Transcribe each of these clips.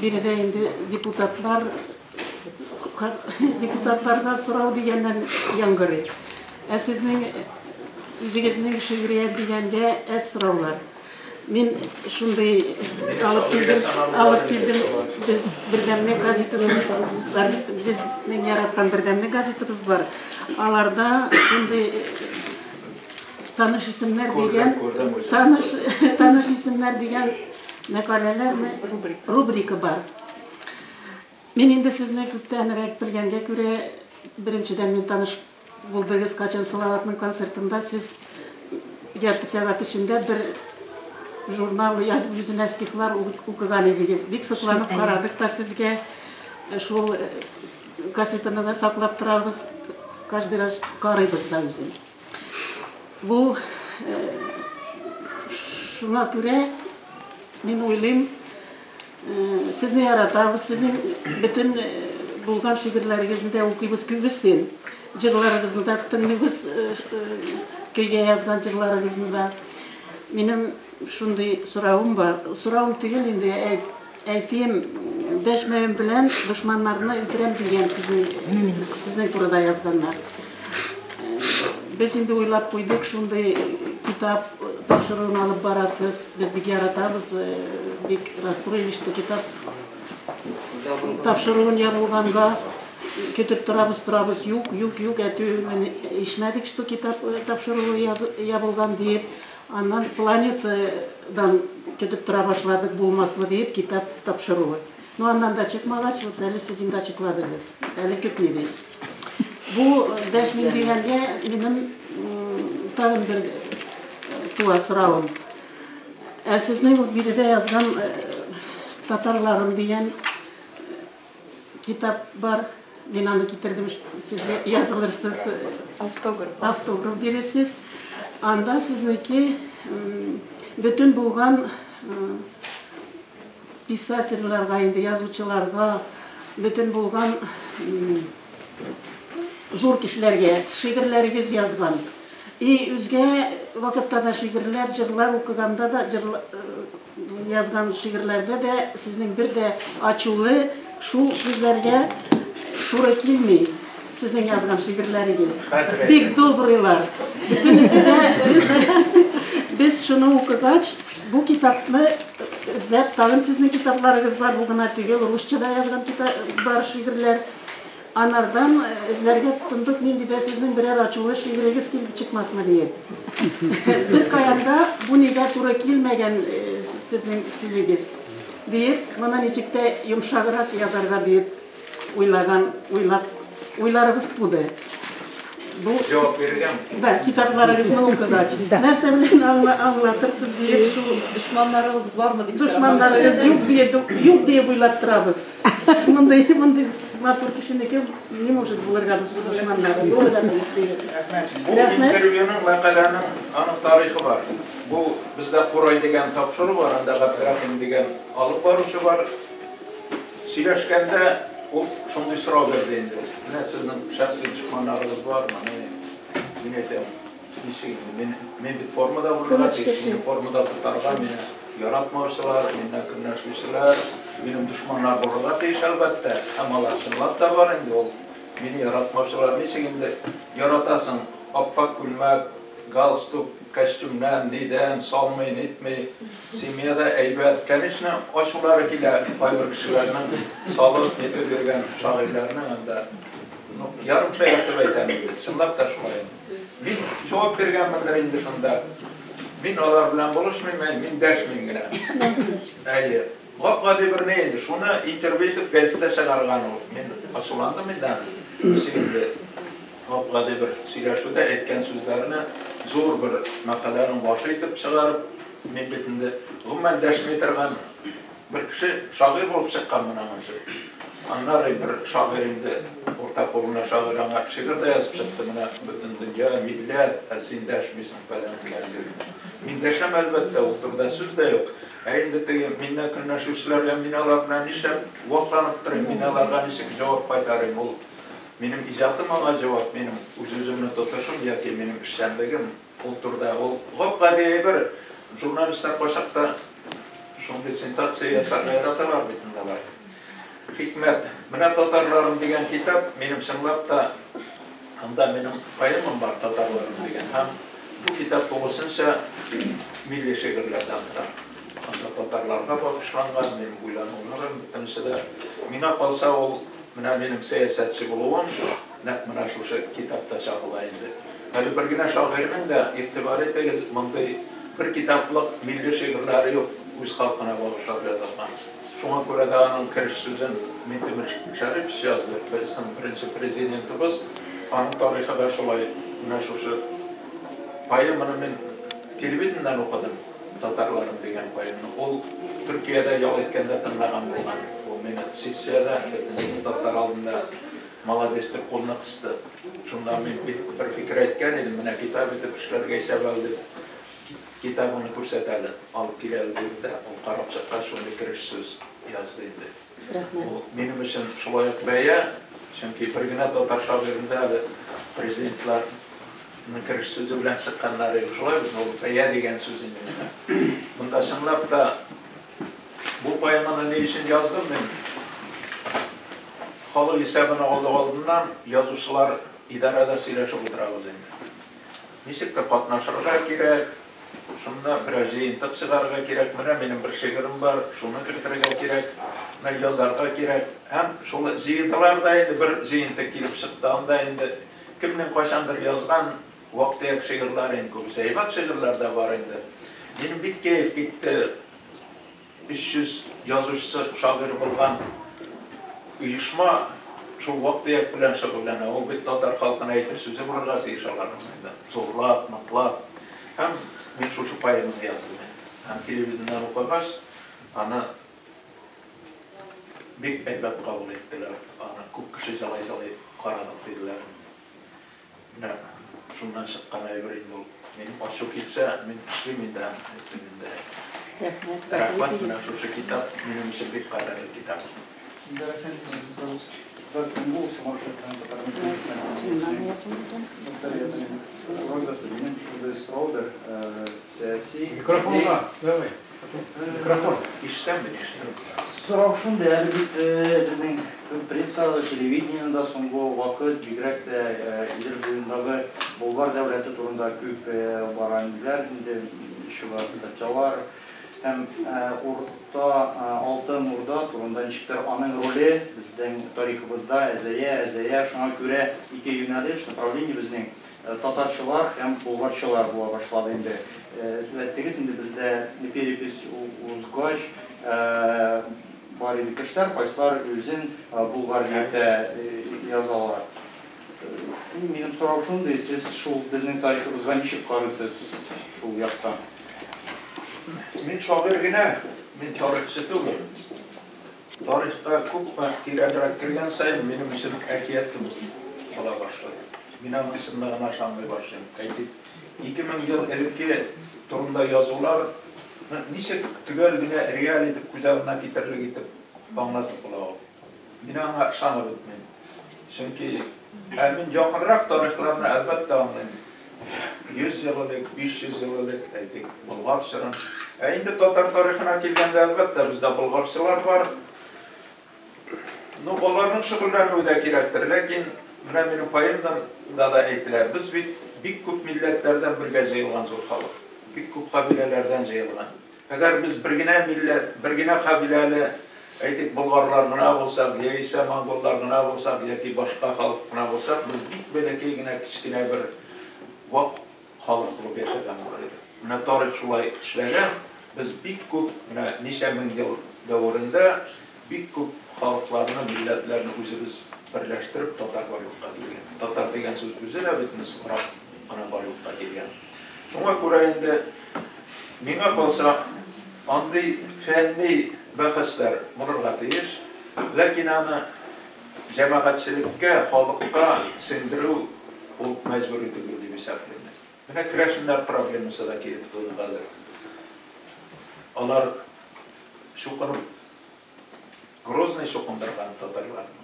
Биредә инде депутатлар депутатларга сорау дигәннән яңгырый. Ә сезнең үзегезнең шигърият дигәнгә әз сораулар. Мин шундый алып килдем, алып килдем. Без Бердәмлек газетасын, безнең яраткан Бердәмлек газетабыз бар. Аларда шундый таныш исемнәр дигән, таныш таныш исемнәр дигән мәкаләләрме, рубрика бар. Мин инде сезне күптәнрәк белгәнгә күрә, беренчедән мин таныш булдыгыз, качан Салаватның концертында сез ярты сәгать эчендә бер журнал язып үзенә стихлар укыган идегез. Бик сокланып карадык та сезгә. Шул кассетаны да саклап торабыз, каждый раз карыйбыз да үзен. Бу шуңа күрә мин уйлыйм, сезне яратабыз, сезнең бөтен булган шигырьләрегезне дә укыйбыз күбесен. Җырларыгызны да тыңлыйбыз, көйгә язган җырларыгызны да. Минем шундый соравым бар. Соравым түгел инде, әйтим, дәшмәвем белән дошманнарны үтерәм дигән сезнең турыда язганнар. Без инде уйлап куйдык, шундый китап тапшыруын алып барасыз. Без бик яратабыз, бик расстроились, что китап тапшыруын ябылганга көтеп торабыз, торабыз, юк, юк, юк, әтү ишмәдек, что китап тапшыруы ябылган диеп. Аннан Планетадан көтеп тора башладык, булмасмы диеп китап тапшыруы. Ну, аннан да чыкмагач, вот әле сез инде ачыкладыгыз. Әле көтмибез. Бу дәшмим дигәнгә минем тагын бер туа соравым. Ә сезнең вот биредә язган «Татарларым» дигән китап бар. Мин аны китердем, сезгә язылырсыз. Автограф. Автограф бирерсез. Анда сезнеке бөтен булган писательләргә, инде язучыларга, бөтен булган зур кешеләргә шигырьләрегез язган. И үзгә вакытта да шигырьләр, җырлар укыганда да язган шигырьләрдә дә сезнең бер дә ачулы шул сүзләргә туры килми сезнең язган шигырьләрегез. Бик добрыйлар. Бөтенесе дә без шуны укыгач, бу китапны эзләп, тагын сезнең китапларыгыз бар, бу гына түгел, русча да язган бар шигырьләр. Анардан эзләргә тотындык, нинди дә сезнең берәр ачулы шигырегез килеп чыкмасмы диеп. Бер каянда бу нигә туры килмәгән сезнең сүзегез диеп, моны ничек тә йомшаграк язарга диеп уйлаган, уйлап, уйларыбыз туды. Бу җавап бирергәме? Да, китапларыгызны укыгач. Нәрсә белән аңлатырсыз диеп шул дошманнарыгыз бармы дип. Дошманнарыгыз юк диеп, юк диеп уйлап торабыз. Мондый мондый матур кешенеке не может булырга дошманнары. Булырга тиеш. Бу интервьюның, мәкаләнең аның тарихы бар. Бу бездә «Курай» дигән тапшыру бар, анда Габдрахим дигән алып баручы бар. Сөйләшкәндә ул шундый сорау бирде инде. Менә сезнең шәхси дошманнарыгыз бармы? Мин әйтәм, ничек инде? Мин бит формада булырга тиеш, мине формада тотарга, мине яратмаучылар, миннән көнләшүчеләр, минем дошманнар булырга тиеш, әлбәттә. Һәм алар чынлап та бар инде ул. Мине яратмаучылар ничек инде яратасың? Аппак күлмәк, галстук, костюмнан, нидән, салмый, нитми. Семьяда әйбәт. Конечно, ачулары килә кайбер кешеләрнең салып, нитеп йөргән шагыйрьләрнең анда. Ну, ярым шаяртып әйтәм инде. Чынлап та шулай. Мин җавап биргәнмендер инде шунда. Мин алар белән булышмыйм, мин дәшмим генә. Әйе. Гап-гади бер ни инде. Шуны интервью итеп газета чыгарган ул. Мин ачуландым инде аны. Ничек инде гап-гади бер сөйләшүдә әйткән сүзләрне зур бер мәкаләнең башы итеп чыгарып, мин бит инде гомумән дәшми торган бер кеше, шагыйрь булып чыккан менә монысы. Аннары бер шагыйрь инде, урта кулына шагыйрь аңа шигырь дә язып чыкты, менә бөтен дөнья, милләт, ә син дәшмисең, фәлән фәлән дип. Мин дәшәм, әлбәттә, ул турыда сүз дә юк. Ә инде теге миннән көнләшүчеләргә мин алар белән нишләп вакланып торыйм, мин аларга ничек җавап кайтарыйм, ул минем иҗатым аңа җавап, минем үз-үземне тотышым яки минем эшчәнлегем ул турыда. Ул гап-гади әйбер. Журналистлар кайчакта Шундый сенсация ясарга яраталар бит инде алар. Хикмәт. Менә Татарларым дигән китап минем чынлап та анда минем поэмам бар Татарларым дигән. Һәм бу китап тулысынча милли шигырьләрдән тора. Анда татарларга багышланган минем уйлануларым, бөтенесе дә. Миңа калса, ул менә минем сәясәтче булуым нәкъ менә шушы китапта чагыла инде. Әле бер генә шагыйрьнең дә, игътибар итегез, мондый бер китаплык милли шигырьләре юк, үз халкына багышлап язылган. Шуңа күрә дә аның кереш сүзен Минтимер Шәрипович язды, безнең беренче президентыбыз. Аның тарихы да шулай, менә шушы поэманы мин телевидениедән укыдым, Татарларым дигән поэманы. Ул Төркиядә ял иткәндә тыңлаган булган. Ул мине сессиядә бөтен депутатлар алдында молодец дип кулны кысты. Шунда мин бер фикер әйткән идем, менә китап итеп эшләргә исәп ал дип. Китабыңны күрсәт әле, алып кил әле диде дә, ул карап чыккач, шундый кереш сүз язды инде. Рәхмәт. Ул минем өчен шулай ук бәя, чөнки бер генә татар шагыйрендә әле президентларның кереш сүзе белән чыкканнары юк. Шулай бит, ул бәя дигән сүз инде менә. Монда чынлап та бу поэманы ни өчен яздым мин? Халык исәбен алу алдыннан язучылар идарәдә сөйләшеп утырабыз инде. Ничектер катнашырга кирәк, шунда берәр җыентык чыгарырга кирәк, менә минем бер шигырем бар, шуны кертергә кирәк, менә язарга кирәк. Һәм шул җыйдылар да инде, бер җыентык килеп чыкты. Анда инде кемнең кайчандыр язган вак-төяк шигырьләре инде күбесе. Әйбәт шигырьләр дә бар инде. Минем бик кәеф китте. 300 язучысы, шагыйрь булган оешма шул вак-төяк белән шөгыльләнә. Ул бит татар халкына әйтер сүзе булырга тиеш аларның инде. Зурлап, ныклап. Һәм мин шушы поэманы яздым инде. Һәм телевидениедән укыгач, аны бик әйбәт кабул иттеләр. Аны күп кеше җылый-җылый карадык диделәр. Менә шуннан чыккан әйбер инде ул. Минем ачу килсә, мин эшлим инде аны, әйттем инде. Рәхмәт. Рәхмәт, менә шушы китап минем өчен бик кадерле китап. Илдар әфәнде, бу Самар шәһәренең татар мәктәбе. Минем шундый сораудыр, сәяси. Микрофонга, давай. Микрофон. Ишетәм мин, ишетәм. Сорау шундый, әле бит безнең прессада, телевидениедә соңгы вакыт бигрәк тә Идел буендагы Болгар дәүләте турында күп бара инделәр, инде чыга статьялар һәм Урта Алтын Урда турында ничектер аның роле безнең тарихыбызда әзәя, әзәя, шуңа күрә ике юнәлеш, направление безнең татарчылар һәм болгарчылар була башлады инде. Сез әйттегез инде, бездә перепись узгач бар иде кешеләр, кайсылар үзен булгар дип тә язалар. Минем сорау шундый, сез шул безнең тарихыбызга ничек карыйсыз шул яктан? Мин шагыйрь генә, мин тарихчы түгел. Тарихка күпме тирәнрәк кергән саен минем өчен әкият кебек була башлый. Мин аның чынлыгына ышанмый башлыйм. Әйтик, 2000 ел элекке турында язулар ничек төгәл генә реаль итеп күз алдына китерерлек итеп аңлатып була ул? Мин аңа ышанып бетмим. Чөнки ә мин якынрак тарихларны әлбәттә аңлыйм. 100 ел элек, 500 ел элек, әйтик, Болгар чорын. Ә инде татар тарихына килгәндә, әлбәттә, бездә болгарчылар бар. Ну, аларның шөгыльләнүе дә кирәктер. Ләкин менә минем поэмамда да әйтелә, без бит бик күп милләтләрдән бергә җыелган зур халык. Бик күп кабиләләрдән җыелган. Әгәр без бер генә милләт, бер генә кабиләле, әйтик, болгарлар гына булсак, яисә монголлар гына булсак, яки башка халык кына булсак, без бик бәләкәй генә, кечкенә бер вак халык булып яшәгән булыр идек. Менә тарих шулай эшләгән, без бик күп, менә ничә мең ел дәверендә бик күп халыкларны, милләтләрне үзебез берләштереп татар барлыкка килгән. Татар дигән сүз үзе дә бит соңрак кына барлыкка килгән. Шуңа күрә инде миңа калса, андый фәнни бәхәсләр булырга тиеш, ләкин аны җәмәгатьчелеккә, халыкка сеңдерү ул мәҗбүри түгел дип исәплим. Менә керәшеннәр проблемасы да килеп туды хәзер. Алар чукынып, Грозный чукындырган татарларны.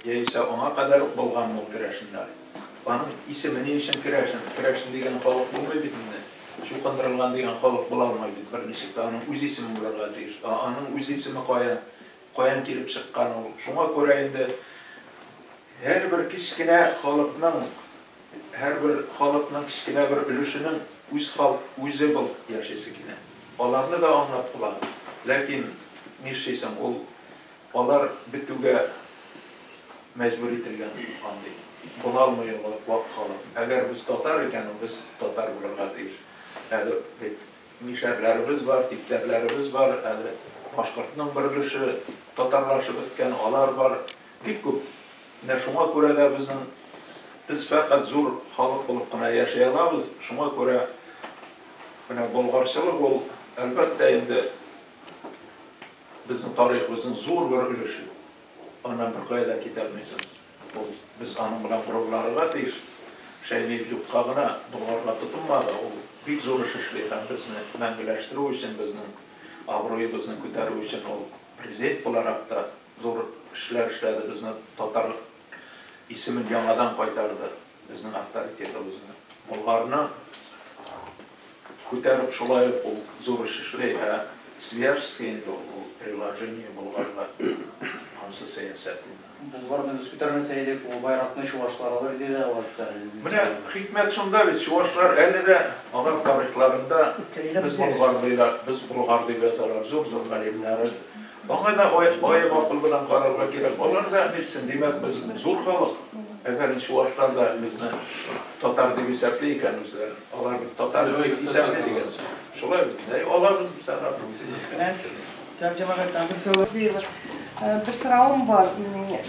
Яисә аңа кадәр үк булган ул керәшеннәр. Аның исеме ни өчен керәшен? Керәшен дигән халык булмый бит инде. Чукындырылган дигән халык була алмый бит берничек тә, аның үз исеме булырга тиеш. Ә аның үз исеме кая, каян килеп чыккан ул? Шуңа күрә инде һәрбер кечкенә халыкның, һәрбер халыкның кечкенә бер өлешенең үз халык, үзе булып яшисе килә. Аларны да аңлап була. Ләкин нишлисең, ул алар бетүгә мәҗбүр ителгән андый. Була алмый ул вак халык. Әгәр без татар икән, без татар булырга тиеш. Әле бит мишәрләребез бар, типтәрләребез бар, әле башкортның бер өлеше татарлашып беткән, алар бар. Бик күп. Менә шуңа күрә дә безнең без фәкать зур халык булып кына яшәй алабыз. Шуңа күрә менә болгарчылык ул, әлбәттә инде, безнең тарихыбызның зур бер өлеше. Аннан беркая да китә алмыйсың. Ул без аның белән горурланырга тиеш. Шәймиев юкка гына Болгарга тотынмады. Ул бик зур эш эшли һәм безне мәңгеләштерү өчен, безнең абруебызны күтәрү өчен ул президент буларак та зур эшләр эшләде, безне татар исемен яңадан кайтарды, безнең авторитетыбызны. Болгарны күтәреп шулай ук ул зур эш эшли, ә Свияжский инде ул приложение Болгарга, ансы сәясәт инде. Болгарны без күтәрмәсә идек, ул байракны чувашлар алыр иде дә, алар күтәрер иде. Менә хикмәт шунда бит, чувашлар әле дә алар тарихларында без болгар диләр, без болгар дип язалар, зур-зур галимнәре. Аңа да аек акыл белән карарга кирәк. Алар да нитсен, димәк, без зур халык. Әгәр чувашлар да безне татар дип исәпли икән үзләрен, алар бит татар дип исәпли дигән сүз. Шулай бит. Әй, алабыз без аларны. Бер соравым бар.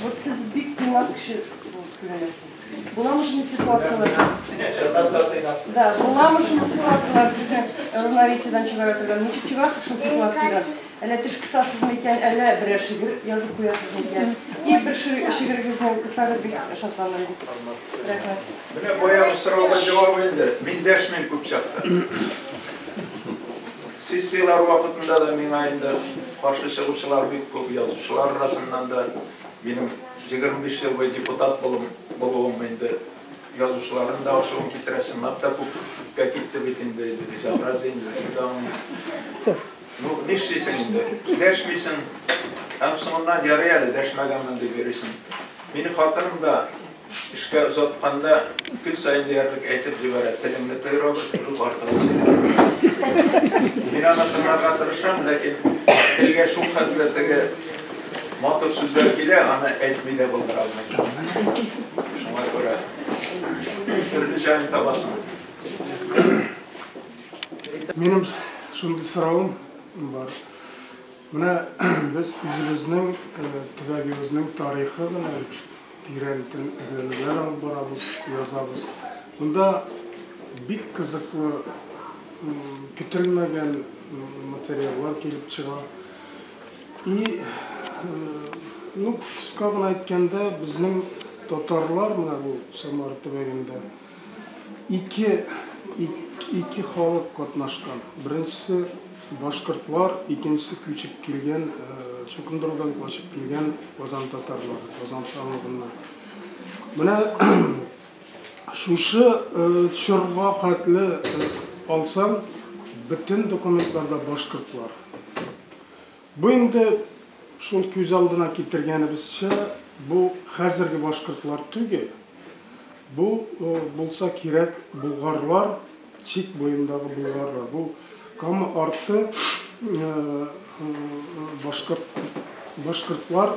Вот сез бик тыйнак кеше булып күренәсез. Буламы шундый ситуацияләр? Чыннан да тыйнак. Да, буламы шундый ситуацияләр сезне равновесиедән чыгара торган? Ничек чыгасыз шул ситуациядән? Әллә теш кысасызмы икән, әллә берәр шигырь язып куясызмы икән? И бер шигырегезне укысагыз, бик шатланыр идек. Рәхмәт. Менә баягы сорауга җавап инде. Мин дәшмим күп чакта. Сессияләр вакытында да миңа инде каршы чыгучылар бик күп, язучылар арасыннан да минем 25 ел буе депутат булуым инде язучыларның да ачуын китерә, чынлап та күпкә китте бит инде, безобразие инде, инде аңлыйм. Ну, нишлисең инде? Дәшмисең. Һәм соңыннан ярый әле дәшмәгәнмен дип йөрисең. Мине хатыным да эшкә озатканда көн саен диярлек әйтеп җибәрә, телеңне тый, Роберт, юк артыгын сөйләмә. Мин аны тыңларга тырышам, ләкин телгә шул хәтле теге матур сүзләр килә, аны әйтми дә булдыра алмыйм. Шуңа күрә төрле җаен табасың. Минем шундый соравым бар. Менә без үзебезнең төбәгебезнең тарихы белән тирәнтен эзләнүләр алып барабыз, язабыз. Монда бик кызыклы, көтелмәгән материаллар килеп чыга. И, ну, кыска гына әйткәндә, безнең татарлар менә бу Самара төбәгендә ике халык катнашкан. Беренчесе башкортлар, икенчесе күчеп килгән, чукындырудан качып килгән Казан татарлары, Казан ханлыгыннан. Менә шушы чорга хәтле алсаң, бөтен документларда башкортлар. Бу инде шул күз алдына китергәнебезчә, бу хәзерге башкортлар түгел. Бу булса кирәк булгарлар, чик буендагы булгарлар. Бу Кама арты башкортлар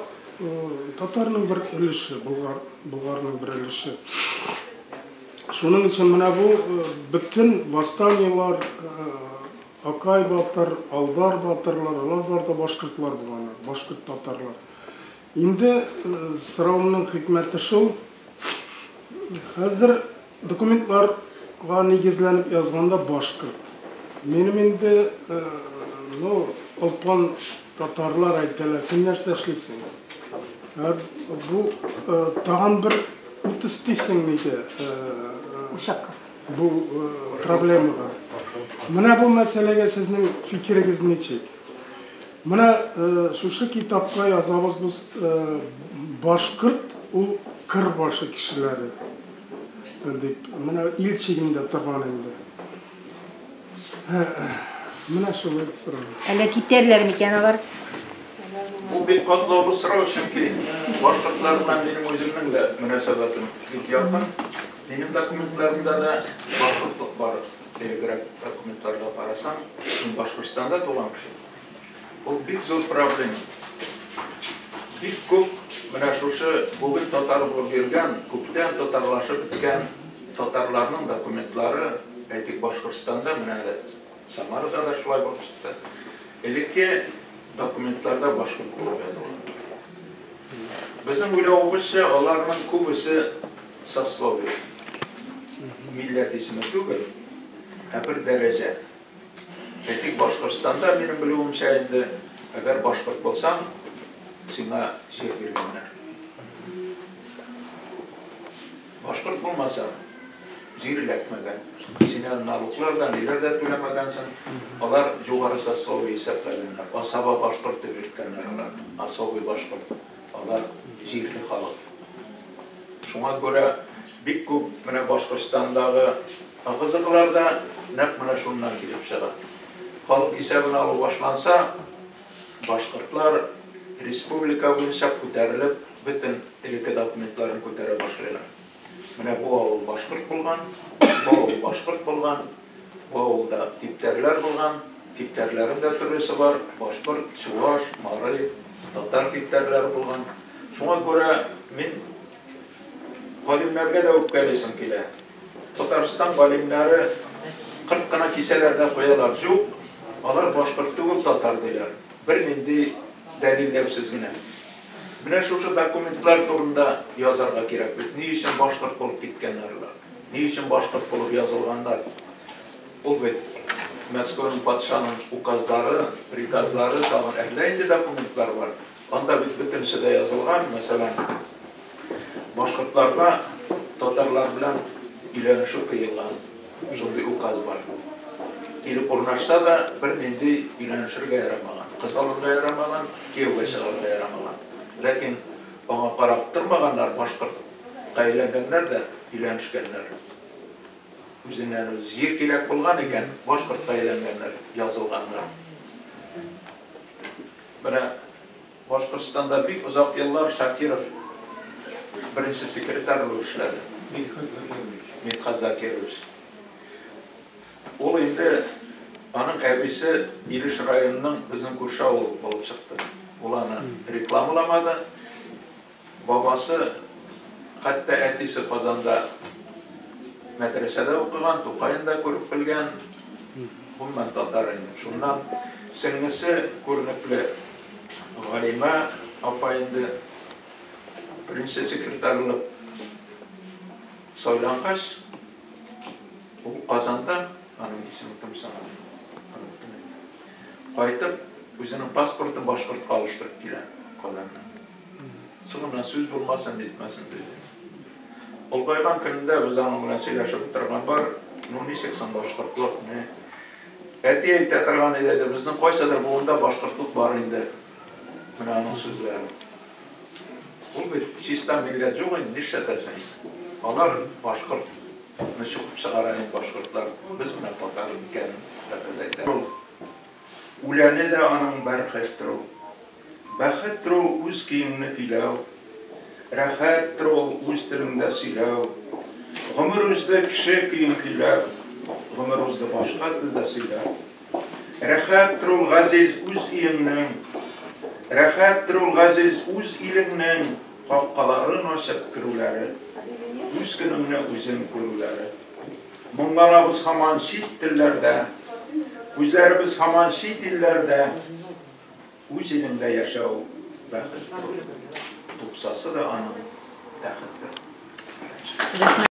татарның бер өлеше, булгар, булгарның бер өлеше. Шуның өчен менә бу бөтен восстаниелар, Акай батыр, Алдар батырлар, алар бар да башкортлар булганнар, башкорт татарлар. Инде соравымның хикмәте шул, хәзер документларга нигезләнеп язганда башкорт. Минем инде, ну, олпан татарлар әйтәләр, син нәрсә эшлисең? Бу тагын бер ут өстисең нигә? Учакка. Бу проблемага. Менә бу мәсьәләгә сезнең фикерегез ничек? Менә шушы китапка язабыз без, башкорт ул кыр башы кешеләре дип. Менә ил чигендә торган инде. Менә шулай сорау. Әллә китәрләр микән алар? Бу бик катлаулы сорау, чөнки башкортлар белән минем үземнең дә мөнәсәбәтем бик якын. Минем документларымда да башкортлык бар. Элегрәк документларга карасаң, мин Башкортстанда туган кеше. Ул бик зур проблема. Бик күп менә шушы бүген татар булып йөргән, күптән татарлашып беткән татарларның документлары, әйтик, Башкортстанда, менә әле Самарада да шулай булып чыкты. Элекке документларда башкорт булып язылган. Безнең уйлавыбызча, аларның күбесе сословие, милләт исеме түгел, ә бер дәрәҗә. Әйтик, Башкортстанда, минем белүемчә инде, әгәр башкорт булсаң, сиңа җир биргәннәр. Башкорт булмасаң, җир эләкмәгән. Син налоглар да, ниләр дә түләмәгәнсең. Алар югары сословие исәпләгәннәр. Асаба башкорт дип йөрткәннәр алар. Особый башкорт. Алар җирле халык. Шуңа күрә бик күп менә Башкортстандагы ыгы-зыгылар да нәкъ менә шуннан килеп чыга. Халык исәбен алу башланса, башкортлар республика буенча күтәрелеп, бөтен элекке документларын күтәрә башлыйлар. Менә бу авыл башкорт булган, бу авыл башкорт булган, бу авылда типтәрләр булган, типтәрләрнең дә төрлесе бар, башкорт, чуваш, мари, татар типтәрләре булган. Шуңа күрә мин галимнәргә дә үпкәлисем килә. Татарстан галимнәре кырт кына кисәләр дә куялар. Юк, алар башкорт түгел, татар диләр. Бернинди дәлилләүсез генә. Менә шушы документлар турында язарга кирәк бит. Ни өчен башкорт булып киткәннәр алар? Ни өчен башкорт булып язылганнар? Ул бит Мәскәүнең патшаның указлары, приказлары, тагын әллә инде документлар бар. Анда бит бөтенесе дә язылган, мәсәлән, башкортларга татарлар белән өйләнешү тыелган. Шундый указ бар. Килеп урнашса да, бернинди өйләнешергә ярамаган. Кыз алырга ярамаган, кияүгә чыгарга ярамаган. Ләкин аңа карап тормаганнар, башкортка әйләнгәннәр дә өйләнешкәннәр. Үзеннән үзе җир кирәк булган икән, башкортка әйләнгәннәр, язылганнар. Менә Башкортстанда бик озак еллар Шакиров беренче секретарь булып эшләде. Мидхәт Закирович. Ул инде аның әбисе Илеш районының безнең күрше авыл булып чыкты. Ул аны рекламаламады. Бабасы, хәтта әтисе Казанда мәдрәсәдә укыган, Тукаен да күреп белгән, гомумән татар инде. Шуннан сеңлесе күренекле галимә апа инде беренче секретарь булып сайлангач, ул Казанда, аның исеме кем соң? Оныттым инде. Кайтып, үзенең паспортын башкортка алыштырып килә Казаннан. Соңыннан сүз булмасын, нитмәсен диде. Олгайган көнендә без аның белән сөйләшеп утырган бар, ну ничек соң башкортлык, не? Әти әйтә торган иде, безнең кайсыдыр буында башкортлык бар инде. Менә аның сүзләре. Ул бит чиста милләт юк инде, нишләтәсең? Алар башкортны чукып чыгара инде башкортлар. Без менә татар икәнен дә әйтә. Үләне дә аның бәрхеттер ул. Бәхеттер ул үз көеңне көйләү. Рәхәттер ул үз телеңдә сөйләү. Гомер узды кеше көен көйләп, гомер узды башка телдә сөйләп. Рәхәттер ул газиз үз өеңнең, рәхәттер ул газиз үз илеңнең капкаларын ачып керүләре, үз көнеңне үзең күрүләре. Моңланабыз һаман чит телләрдә, күзләребез һаман чит илләрдә. Үз илеңдә яшәү бәхеттер ул. Тупсасы да аның тәхеттер.